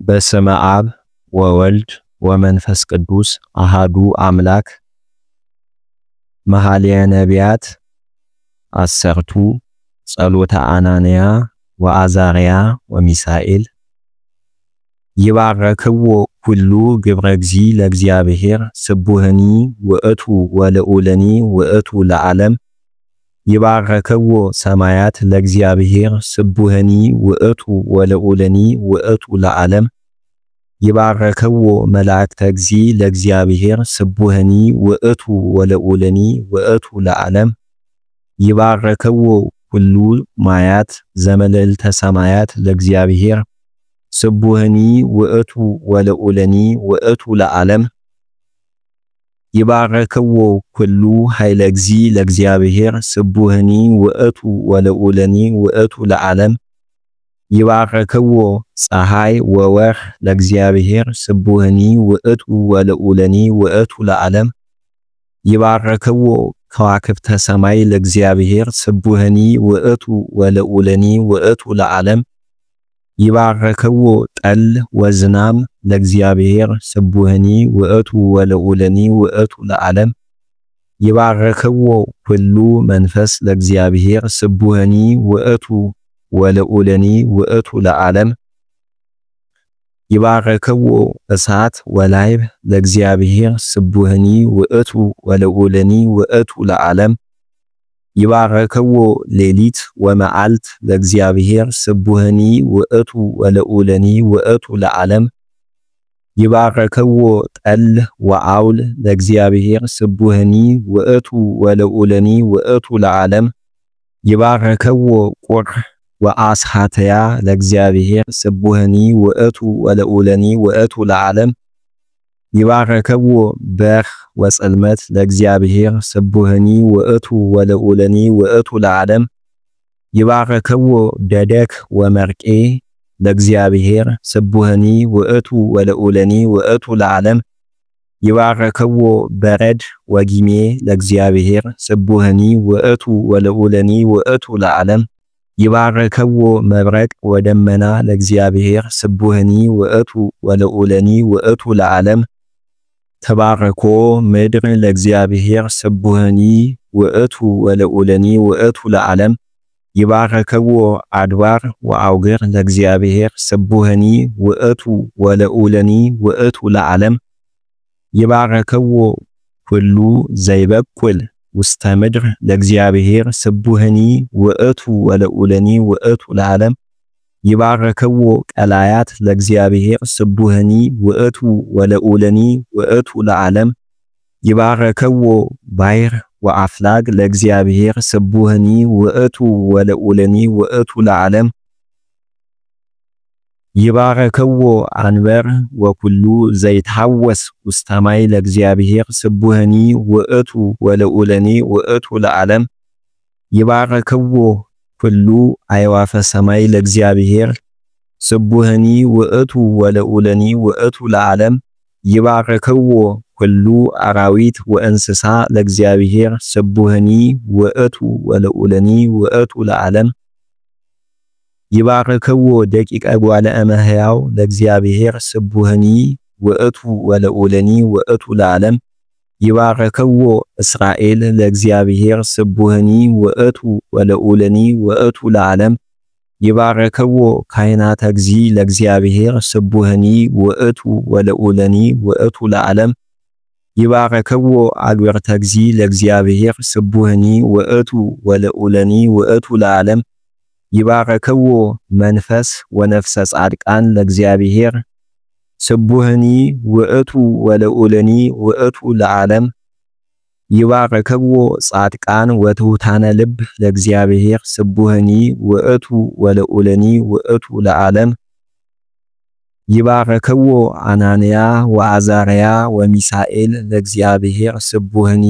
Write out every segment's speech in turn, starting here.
በስመ አብ ወወልድ ወመንፈስ ቅዱስ አሃዱ አምላክ። መኃልየ ነቢያት አሰርቱ ጸሎተ አናንያ ወአዛርያ ወሚሳኤል። ይባረክዎ ኩሉ ግብረ እግዚ ለእግዚአብሔር ስቡህኒ ውእቱ ወልዑልኒ ውእቱ ለዓለም። ይባረክዎ ሰማያት ለእግዚአብሔር ስቡህኒ ውእቱ ወልዑልኒ ውእቱ ለዓለም። ይባረክዎ መላእክተ እግዚ ለእግዚአብሔር ስቡህኒ ውእቱ ወልዑልኒ ውእቱ ለዓለም። ይባረክዎ ኩሉ ማያት ዘመልዕልተ ሰማያት ለእግዚአብሔር ስቡህኒ ውእቱ ወልዑልኒ ውእቱ ለዓለም። ይባረክዎ ኩሉ ኃይለ እግዚ ለእግዚአብሔር ስቡህኒ ውእቱ ወልዑልኒ ውእቱ ለዓለም። ይባረክዎ ፀሐይ ወወርኅ ለእግዚአብሔር ስቡህኒ ውእቱ ወልዑልኒ ውእቱ ለዓለም። ይባረክዎ ከዋክብተ ሰማይ ለእግዚአብሔር ስቡህኒ ውእቱ ወልዑልኒ ውእቱ ለዓለም። ይባረክዎ ጠል ወዝናም ለእግዚአብሔር ስቡህኒ ውእቱ ወልዑልኒ ውእቱ ለዓለም። ይባረክዎ ኩሉ መንፈስ ለእግዚአብሔር ስቡህኒ ውእቱ ወልዑልኒ ውእቱ ለዓለም። ይባረክዎ እሳት ወላይብ ለእግዚአብሔር ስቡህኒ ውእቱ ወልዑልኒ ውእቱ ለዓለም። ይባረክዎ ሌሊት ወመዓልት ለእግዚአብሔር ስቡህኒ ውእቱ ወልዑልኒ ውእቱ ለዓለም። ይባረክዎ ጠል ወአውል ለእግዚአብሔር ስቡህኒ ውእቱ ወልዑልኒ ውእቱ ለዓለም። ይባረክዎ ቁር ወአስሓተያ ለእግዚአብሔር ስቡህኒ ውእቱ ወልዑልኒ ውእቱ ለዓለም። ይባረክዎ በርህ ወጽልመት ለእግዚአብሔር ስቡህኒ ውእቱ ወልዑልኒ ውእቱ ለዓለም። ይባረክዎ ደደክ ወመርቄ ለእግዚአብሔር ስቡህኒ ውእቱ ወልዑልኒ ውእቱ ለዓለም። ይባረክዎ በረድ ወጊሜ ለእግዚአብሔር ስቡህኒ ውእቱ ወልዑልኒ ውእቱ ለዓለም። ይባረክዎ መብረቅ ወደመና ለእግዚአብሔር ስቡህኒ ውእቱ ወልዑልኒ ውእቱ ለዓለም። ተባረኮ ምድር ለእግዚአብሔር ስቡህኒ ውእቱ ወልዑልኒ ውእቱ ለዓለም። ይባረክዎ አድባር ወአውግር ለእግዚአብሔር ስቡህኒ ውእቱ ወልዑልኒ ውእቱ ለዓለም። ይባረክዎ ኩሉ ዘይበቁል ውስተ ምድር ለእግዚአብሔር ስቡህኒ ውእቱ ወልዑልኒ ውእቱ ለዓለም። ይባረክዎ ቀላያት ለእግዚአብሔር ስቡህኒ ውእቱ ወልዑልኒ ውእቱ ለዓለም። ይባረክዎ ባሕር ወአፍላግ ለእግዚአብሔር ስቡህኒ ውእቱ ወልዑልኒ ውእቱ ለዓለም። ይባረክዎ አንበር ወኩሉ ዘይትሐወስ ውስተ ማይ ለእግዚአብሔር ስቡህኒ ውእቱ ወልዑልኒ ውእቱ ለዓለም። ይባረክዎ ኩሉ አዕዋፈ ሰማይ ለእግዚአብሔር ስቡህኒ ውእቱ ወልዑልኒ ውእቱ ለዓለም። ይባረክዎ ኩሉ አራዊት ወእንስሳ ለእግዚአብሔር ስቡህኒ ውእቱ ወልዑልኒ ውእቱ ለዓለም። ይባረክዎ ደቂቀ እጓለ እመሕያው ለእግዚአብሔር ስቡህኒ ውእቱ ወልዑልኒ ውእቱ ለዓለም። ይባረክዎ እስራኤል ለእግዚአብሔር ስቡህኒ ውእቱ ወልዑልኒ ውእቱ ለዓለም። ይባረክዎ ካህናተ እግዚ ለእግዚአብሔር ስቡህኒ ውእቱ ወልዑልኒ ውእቱ ለዓለም። ይባረክዎ አግብርተ እግዚ ለእግዚአብሔር ስቡህኒ ውእቱ ወልዑልኒ ውእቱ ለዓለም። ይባረክዎ መንፈስ ወነፍሰ ጻድቃን ለእግዚአብሔር ስቡህኒ ውእቱ ወልዑልኒ ውእቱ ለዓለም። ይባረክዎ ጻድቃን ወትሑታነ ልብ ለእግዚአብሔር ስቡህኒ ውእቱ ወልዑልኒ ውእቱ ለዓለም። ይባረክዎ አናንያ ወአዛርያ ወሚሳኤል ለእግዚአብሔር ስቡህኒ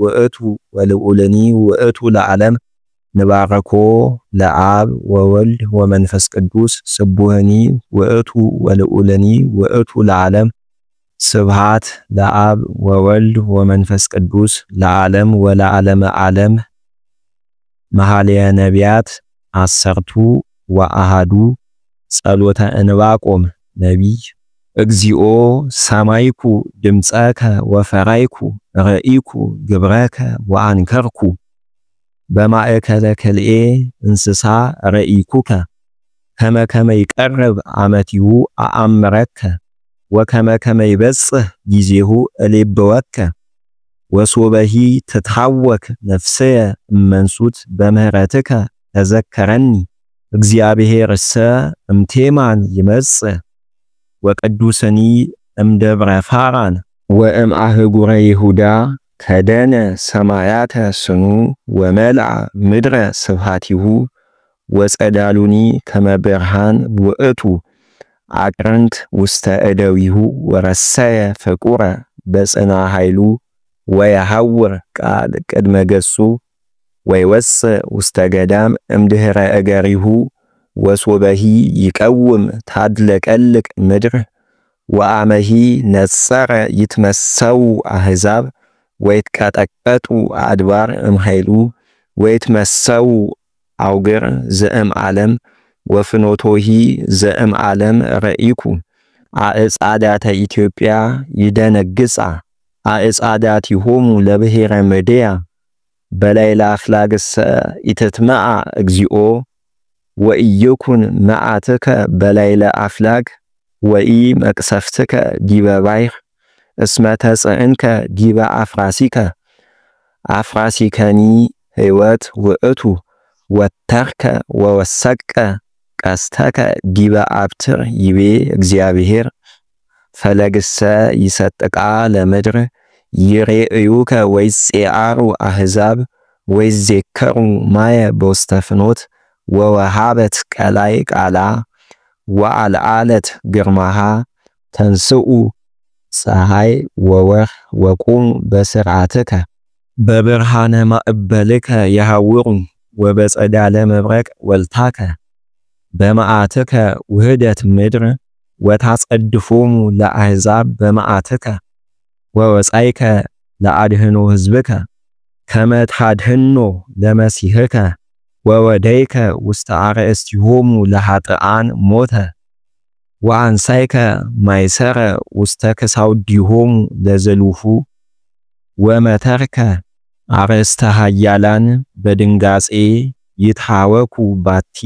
ውእቱ ወልዑልኒ ውእቱ ለዓለም። ንባረኮ ለአብ ወወልድ ወመንፈስ ቅዱስ ስቡህኒ ውእቱ ወልዑልኒ ውእቱ ለዓለም። ስብሃት ለአብ ወወልድ ወመንፈስ ቅዱስ ለዓለም ወለዓለመ ዓለም። መኃልየ ነቢያት አሰርቱ ወአሃዱ ጸሎተ ዕንባቆም ነቢይ። እግዚኦ ሰማይኩ ድምፀከ ወፈራይኩ ረኢኩ ግብረከ ወአንከርኩ። በማእከለ ክልኤ እንስሳ ረኢኩከ፣ ከመ ከመ ይቀርብ አመቲሁ አአምረከ፣ ወከመ ከመ ይበጽሕ ጊዜሁ እሌብወከ። ወሶበሂ ትትሐወክ ነፍስየ እመንሱት በምህረትከ ተዘከረኒ። እግዚአብሔርሰ እምቴማን ይመጽእ ወቅዱስኒ እምደብረ ፋራን ወእም አህጉረ ይሁዳ። ከደነ ሰማያተ ስኑ ወመልአ ምድረ ስብሐቲሁ፣ ወጸዳሉኒ ከመ ብርሃን ውእቱ። አቅርንት ውስተ እደዊሁ ወረሰየ ፍቁረ በጽና ኃይሉ፣ ወየሐውር ቃል ቅድመ ገጹ ወይወፅእ ውስተ ገዳም እምድኅረ እገሪሁ። ወሶበሂ ይቀውም ታድለቀልቅ ምድር፣ ወአመሂ ነጸረ ይትመሰው አሕዛብ፣ ወይትቀጠቀጡ አድባር እምኃይሉ፣ ወይትመሰው አውግር ዘእም ዓለም። ወፍኖቶሂ ዘእም ዓለም ረኢኩ። አዕጻዳተ ኢትዮጵያ ይደነግጻ፣ አዕጻዳቲሆሙ ለብሔረ ምድያ። በላዕለ አፍላግሰ ኢትትመዓ እግዚኦ፣ ወኢይኩን መዓትከ በላዕለ አፍላግ፣ ወኢ መቅሰፍትከ ዲበ ባሕር። እስመ ተጽዕንከ ዲበ አፍራሲከ፣ አፍራሲከኒ ሕይወት ውእቱ። ወተርከ ወወሰቀ ቀስተከ ዲበ አብትር ይቤ እግዚአብሔር። ፈለግሰ ይሰጥቃ ለምድር፣ ይሬእዩከ ወይጼአሩ አሕዛብ፣ ወይዜከሩ ማየ በውስተ ፍኖት። ወወሃበት ቀላይ ቃላ ወአልዓለት ግርማሃ። ተንስኡ ፀሐይ ወወርኅ ወቁሙ በስርዓትከ። በብርሃነ ማእበልከ የሐውሩ ወበጸዳለ መብረቅ ወልታከ። በመዓትከ ውህደት ምድር፣ ወታጸድፎሙ ለአሕዛብ በመዓትከ። ወወፃይከ ለአድህኖ ሕዝብከ፣ ከመ ታድህኖ ለመሲሕከ፣ ወወደይከ ውስተ አርእስቲሆሙ ለኃጥኣን ሞተ። ወአንሳይከ ማይሰረ ውስተ ክሳውዲሆሙ ለዘሉፉ፣ ወመተርከ አርእስተ ኃያላን በድንጋጼ ይትሐወኩ ባቲ፣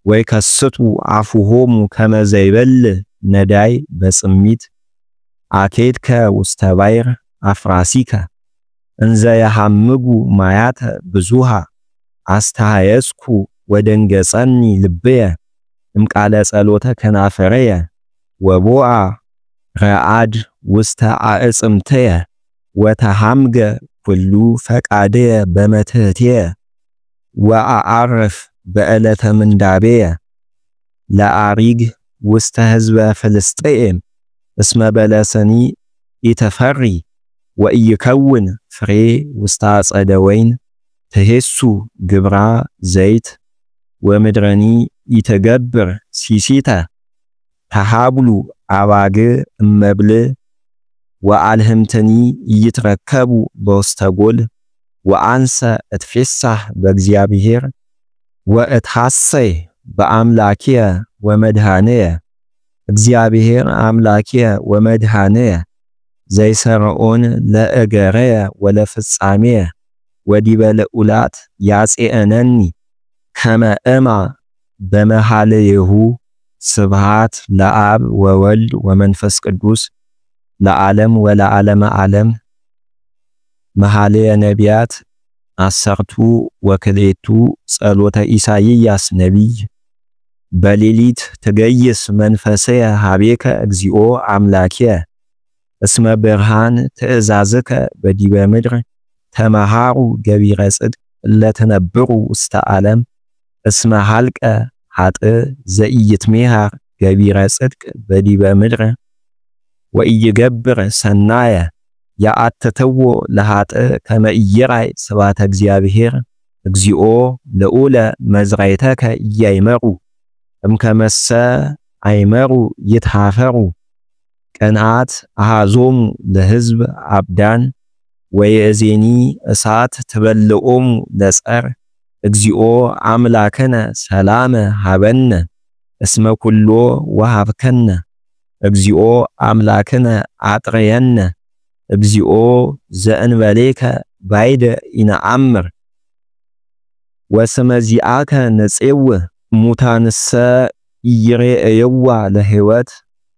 ወይከስቱ አፉሆሙ ከመ ዘይበልዕ ነዳይ በጽሚት። አኬድከ ውስተ ባሕር አፍራሲከ እንዘ የሐምጉ ማያተ ብዙሃ። አስተሐየስኩ ወደንገጸኒ ልብየ እምቃለ ጸሎተ ከናፈረየ፣ ወቦአ ረአድ ውስተ አዕጽምትየ፣ ወተሐምገ ኩሉ ፈቃድየ በመትሕትየ። ወአዓርፍ በዕለተ ምንዳቤየ ለአሪግ ውስተ ሕዝበ ፍልስጥኤም። እስመ በለሰኒ ኢተፈሪ ወኢይከውን ፍሬ ውስተ አጸደ ወይን፣ ትሄሱ ግብራ ዘይት፣ ወምድረኒ ኢትገብር ሲሲተ። ተሃብሉ አባግ እመብል፣ ወአልህምትኒ ኢይትረከቡ በውስተ ጎል። ወአንሰ እትፌሳህ በእግዚአብሔር፣ ወእትሐሰይ በአምላኪየ ወመድኃኒየ። እግዚአብሔር አምላኪየ ወመድኃኒየ ዘይሰርዖን ለእገረየ ወለፍጻሜየ፣ ወዲበ ልዑላት ያጼእነኒ ከመ እማ በመሃልይሁ። ስብሃት ለአብ ወወልድ ወመንፈስ ቅዱስ ለዓለም ወለዓለመ ዓለም። መኃልየ ነቢያት 12 ጸሎተ ኢሳይያስ ነቢይ። በሌሊት ትገይስ መንፈስየ ሀቤከ እግዚኦ አምላኪየ፣ እስመ ብርሃን ትእዛዝከ በዲበ ምድር። ተመሃሩ ገቢረ ጽድቅ ለትነብሩ ውስተ ዓለም፣ እስመ ሀልቀ ኃጥእ ዘኢይትሜሃር ገቢረ ጽድቅ በዲበ ምድር ወኢይገብር ሰናየ። ያአትትዎ ለኃጥእ ከመ ኢይራይ ስብሐተ እግዚአብሔር። እግዚኦ ልዑለ መዝራይተከ ኢያይመሩ፣ እምከመሰ አይመሩ ይትሃፈሩ። ቅንዓት አሃዞሙ ለሕዝብ አብዳን፣ ወየእዜኒ እሳት ትበልዖሙ ለጸር። እግዚኦ አምላክነ ሰላመ ሀበነ፣ እስመ ኩሎ ወሃብከነ እግዚኦ አምላክነ አጥረየነ እግዚኦ ዘእንበሌከ ባይደ ኢነአምር ወስመ ዚአከ ንፄውዕ ሙታንሰ ኢይሬእይዋ ለሕይወት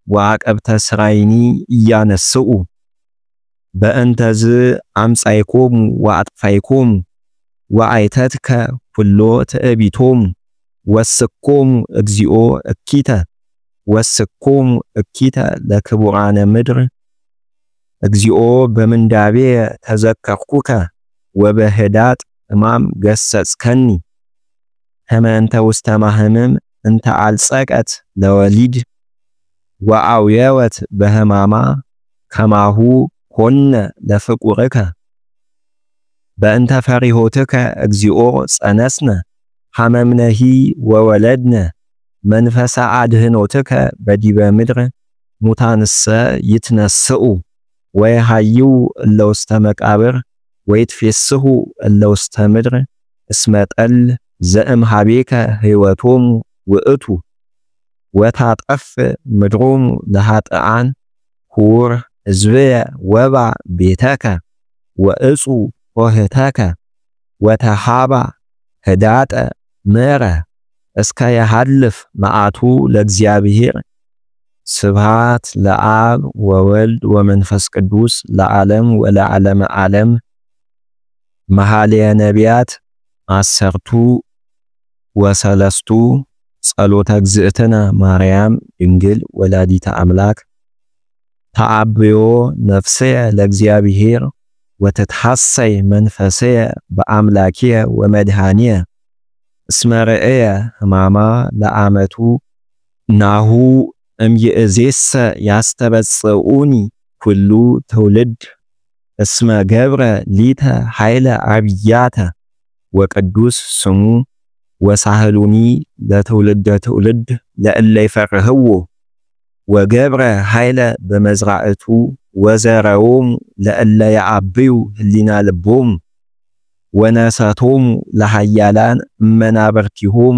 ወአቀብተ ሥራይኒ ኢያነስኡ። በእንተዝ አምጻእኮሙ ወአጥፋእኮሙ ወአይተትከ ኩሎ ትዕቢቶሙ ወስኮሙ እግዚኦ እኪተ ወስኮሙ እኪተ ለክቡራነ ምድር። እግዚኦ በምንዳቤ ተዘከርኩከ ወበህዳጥ ሕማም ገሰጽከኒ ከመ እንተ ውስተ ማህምም እንተ አልጸቀት ለወሊድ ወአውየወት በህማማ ከማሁ ኮነ ለፍቁርከ። በእንተ ፈሪሆትከ እግዚኦ ጸነስነ ሐመምነሂ ወወለድነ መንፈሰ አድህኖትከ በዲበ ምድር። ሙታንሰ ይትነስኡ ወየሐይው እለ ውስተ መቃብር ወይትፌስሑ እለ ውስተ ምድር እስመ ጠል ዘእምኀቤከ ሕይወቶሙ ውእቱ ወታጠፍ ምድሮሙ ለኃጥኣን። ሁር ሕዝብየ ወባ ቤተከ ወእጹ ኆኅተከ ወተሃባ ህዳጠ ምዕረ እስከ የሃልፍ መዓቱ ለእግዚአብሔር። ስብሐት ለአብ ወወልድ ወመንፈስ ቅዱስ ለዓለም ወለዓለመ ዓለም። መኃልየ ነቢያት 13 ጸሎተ እግዝእትነ ማርያም ድንግል ወላዲተ አምላክ። ተአብዮ ነፍስየ ለእግዚአብሔር ወትትሐሰይ መንፈስየ በአምላኪየ ወመድኃኒየ እስመ ርእየ ሕማማ ለአመቱ ናሁ እምይእዜሰ ያስተበጽኡኒ ኩሉ ትውልድ እስመ ገብረ ሊተ ኃይለ አብያተ ወቅዱስ ስሙ ወሳህሉኒ ለትውልደ ትውልድ ለእለ ይፈርህዎ። ወገብረ ኃይለ በመዝራእቱ ወዘረዎሙ ለእለ የዐብዩ ህሊና ልቦሙ ወነሰቶሙ ለኃያላን እመናብርቲሆሙ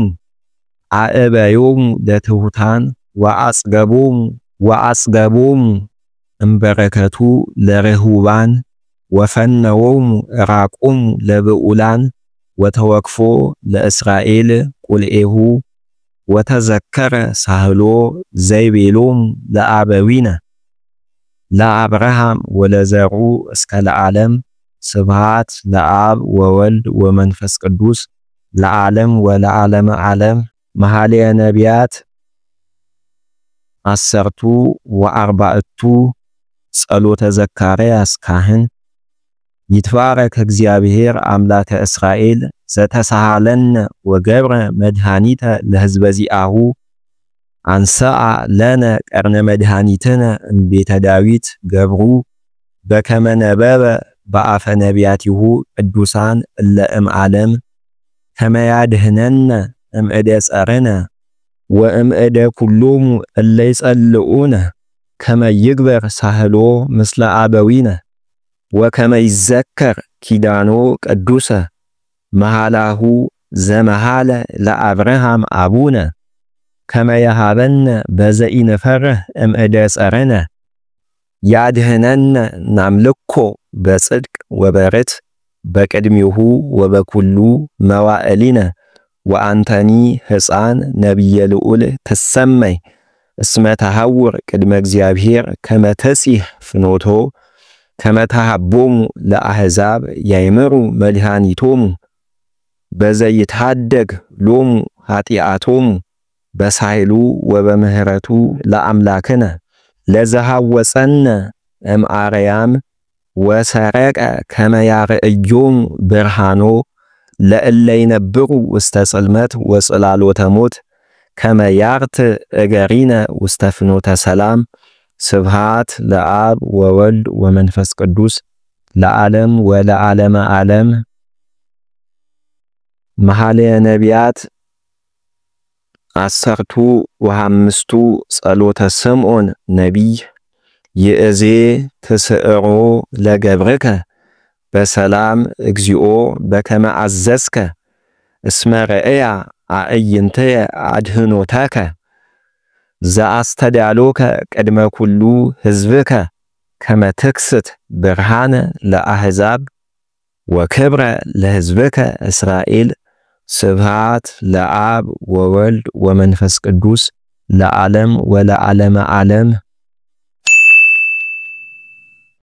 አዕበዮሙ ለትሑታን ወአጽገቦሙ እምበረከቱ ለርሁባን ወፈነዎሙ ዕራቆሙ ለብዑላን ወተወክፎ ለእስራኤል ቁልኤሁ ወተዘከረ ሳህሎ ዘይቤሎሙ ለአበዊነ ለአብርሃም ወለዘርኡ እስከ ለዓለም። ስብሐት ለአብ ወወልድ ወመንፈስ ቅዱስ ለዓለም ወለዓለመ ዓለም። መኃልየ ነቢያት 14 ጸሎተ ዘካርያስ ካህን። ይትባረክ እግዚአብሔር አምላከ እስራኤል ዘተሳሃለነ ወገብረ መድኃኒተ ለሕዝበ ዚአሁ አንሰአ ለነ ቀርነ መድኃኒትነ እምቤተ ዳዊት ገብሩ በከመ ነበበ በአፈ ነቢያቲሁ ቅዱሳን እለ እምዓለም ከመ ያድኅነነ እምእደ ጸርነ ወእምእደ ኩሎሙ እለ ይጸልኡነ ከመ ይግበር ሳህሎ ምስለ አበዊነ ወከመ ይዘከር ኪዳኖ ቅዱሰ መሃላሁ ዘመሃለ ለአብርሃም አቡነ ከመ የሃበነ በዘኢንፈርህ እምእደ ጸርነ ያድኅነነ ናምልኮ በጽድቅ ወበርት በቅድሚሁ ወበኩሉ መዋዕሊነ። ወአንተኒ ሕፃን ነቢየ ልዑል ትሰመይ እስመ ተሐውር ቅድመ እግዚአብሔር ከመ ተሲህ ፍኖቶ ከመ ተሃቦሙ ለአሕዛብ ያይምሩ መድኃኒቶሙ በዘይትሃደግ ሎሙ ኃጢአቶሙ በሳይሉ ወበምህረቱ ለአምላክነ ለዘሃወፀነ እምአርያም ወሰረቀ ከመ ያርእዮሙ ብርሃኖ ለእለ ይነብሩ ውስተ ጽልመት ወጽላሎተ ሞት ከመ ያርት እገሪነ ውስተ ፍኖተ ሰላም። ስብሐት ለአብ ወወልድ ወመንፈስ ቅዱስ ለዓለም ወለዓለመ ዓለም። መኃልየ ነቢያት 15 ጸሎተ ስምዖን ነቢይ። ይእዜ ትስዕሮ ለገብርከ በሰላም እግዚኦ በከመ አዘዝከ እስመ ርእያ አዕይንትየ አድኅኖተከ ዘአስተዳሎከ ቅድመ ኩሉ ሕዝብከ ከመ ትክስት ብርሃነ ለአሕዛብ ወክብረ ለሕዝብከ እስራኤል። ስብሃት ለአብ ወወልድ ወመንፈስ ቅዱስ ለዓለም ወለዓለመ ዓለም።